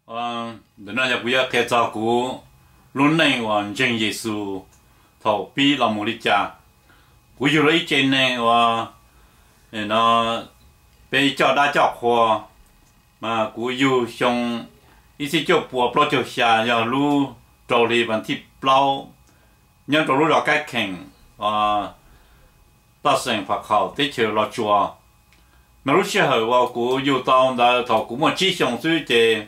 Ntawm no yog kuv yuav qhia txog kuv lub neej uas ntseeg Yexus thaum pib los mus li cas. Kuv yug los ib tsev neeg uas peb coj dab coj qhua, mas kuv yug xyoo ib txhiab cuaj pua plaub caug xya, yog lub rau hli vas thib plaub, nyob rau lub zos Kab Kheem, toj xeem Pham Khaum, teb chaws Los Tsuas. Mas lub sij hawm uas kuv yug tau ntawd thaum kuv muaj tsib xyoo xwb ces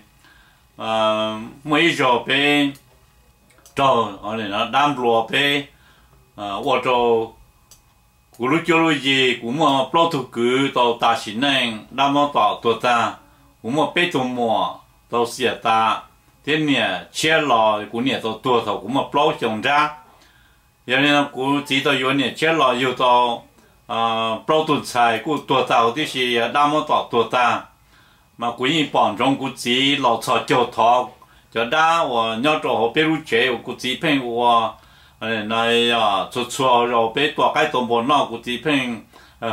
muaj ib zaug peb raug dab nplua peb, ua rau kuv lub cuab lub yig, kuv muaj plaub tug kwv tau tas sim neej, dab mob tom tuag tag. Kuv muaj peb tug muam tau xiam tas, thiab niam tshiab los kuv niam tau tuag thaum kuv muaj plaub xyoo nrab. Yog li no kuv txiv tau yuav niam tshiab los yug tau plaub tug ntxhais kuj tuag tag huv tib si, yog dab mob tom tuag tag. Mas kuv yeej pom ntsoov kuv txiv los txhos caug thov cov dab uas nyob rau hauv peb lub tsev uas kuv txiv pheej ua. Txhua txhua zaus peb tua qaib tua npua noj kuv txiv pheej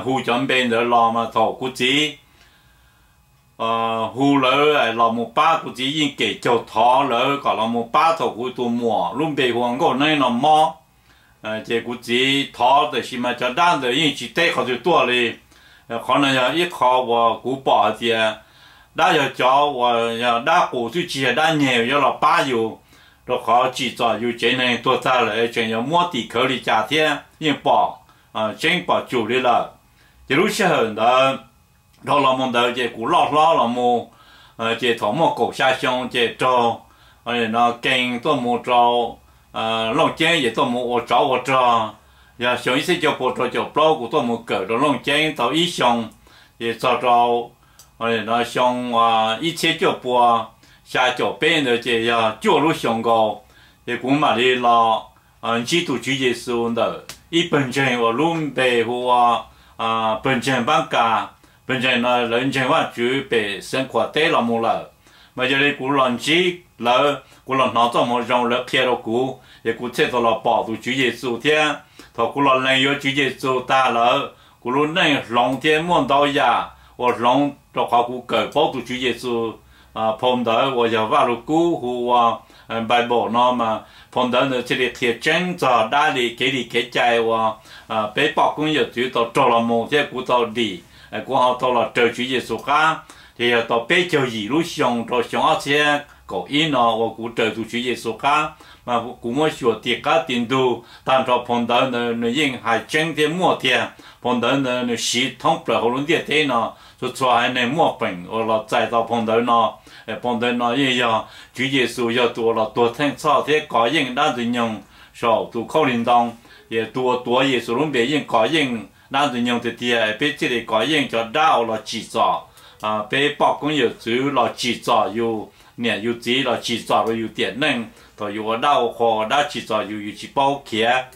hu cov npe ntawd los, mas thaum kuv txiv hu lawv los mus pab, kuv txiv yeej kem caug thov lawv kom los mus pab thaum kuv tus muam lub npe hu ua Nkauj Neeb no mob. Ces kuv txiv thov, tiam sis mas cov dab ntawd yeej tsis teb qhov twg tuaj li. Qhov no yog ib qho uas kuv pom hais tias dab yog cov uas yog dab qus xwb, tsis yog dab nyeg yuav los pab yus, rau qhov tsim txom yus tsev neeg tuag tag lawm tseem yuav muab tim khawv li cas thiab, yeej pom tseeb pom tsum li lawm. Ces lub sij hawm ntawd dhau los mus ntawd ces kuv loj hlob los mus, ces thaum muaj kaum xya xyoo ces raug no kees tuaj mus rau Looj Ceeb, ces tuaj mus ua tsov ua rog. Yog xyoo ib txhiab cuaj pua rau caum plaub kuv tuaj mus kawm rau Looj Ceeb tau ib xyoo, ces txog rau no xyoo ib txhiab cuaj pua xya caum peb ntawd ces yog cuaj lub xyoo nkaus, ces kuv mam li los ntsib tus Tswv Yexus ntawm ib pawg ntseeg uas lub npe hu ua pawg ntseeg Npab Kas. Pawg ntseeg no lawv ntseeg Vajtswv pem Xeev Khuam teb los mus lawm. Mas yog li kuv los ntsib lawv, kuv los hnov txoj moo zoo lawv qhia rau kuv, ces kuv thiaj tau los pom tus Tswv Yexus thiab. Thaum kuv los lees yuav Tswv Yexus tag lawm, kuv lub neej hloov thiab muaj ntau yam uas hloov, rau qhov kuv kawm paub tus Tswv Yexus phau ntawv uas yog Vaj Lug Kub hu ua Bible no, mas phau ntawv ntawd thiaj li qhia tseeb txog dab li kev li kev cai uas peb poj koob yawm txwv tau raug los mus thiab kuv tau dim, kuv ho tau los raws Tswv Yexus qab. Ces yog tau peb caug yim lub xyoo rau xyoo ob txhiab kaum ib no uas kuv raws tus Tswv Yexus qab, mas kuv muab xyuas ti qab ti ntug tag nrho phau ntawv ntawd nws yeej hais tseeb thiab muaj tiag. Phau ntawv ntawd nws siv thoob plaws hauv lub ntiaj teb no, txhua txhua haiv neeg muaj feem uas los txais tau phau ntawv no. Phau ntawv no yeej yog Tswv Yexus yog tus uas los tuag theej txhoj thiab kov yeej dab ntxwg nyoog saum tus khaub lig ntoo. Ces tus uas tuav Yexus lub npe yeej kov yeej dab ntxwg nyoog tiag tiag, peb thiaj li kov yeej cov dab uas los tsim txom peb poj koob yawm txwv, los tsim txom yus niam yus txiv, los tsim txom rau yus tiam neej. Thaum yus ua dab ua qhua ua dab tsim txom yus, yus tsis paub khiav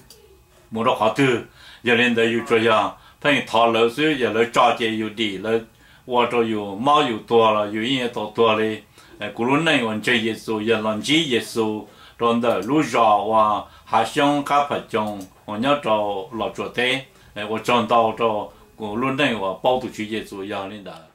mus rau qhov twg. Yog li ntawd yus tsuas yog pheej thov lawv xwb, yog lawv tso ces yus dim, lawv ua rau yus mob yus tuag los yus yeej yuav tau tuag li. Kuv lub neej uas ntseeg Yexus yog los ntsib Yexus rau ntawm lub zos uas Hav Xyoob Qab Pham Coos uas nyob rau Los Tsuas teb. Ua tsaug ntau rau kuv lub neej uas paub tus Tswv Yexus yog li ntawd.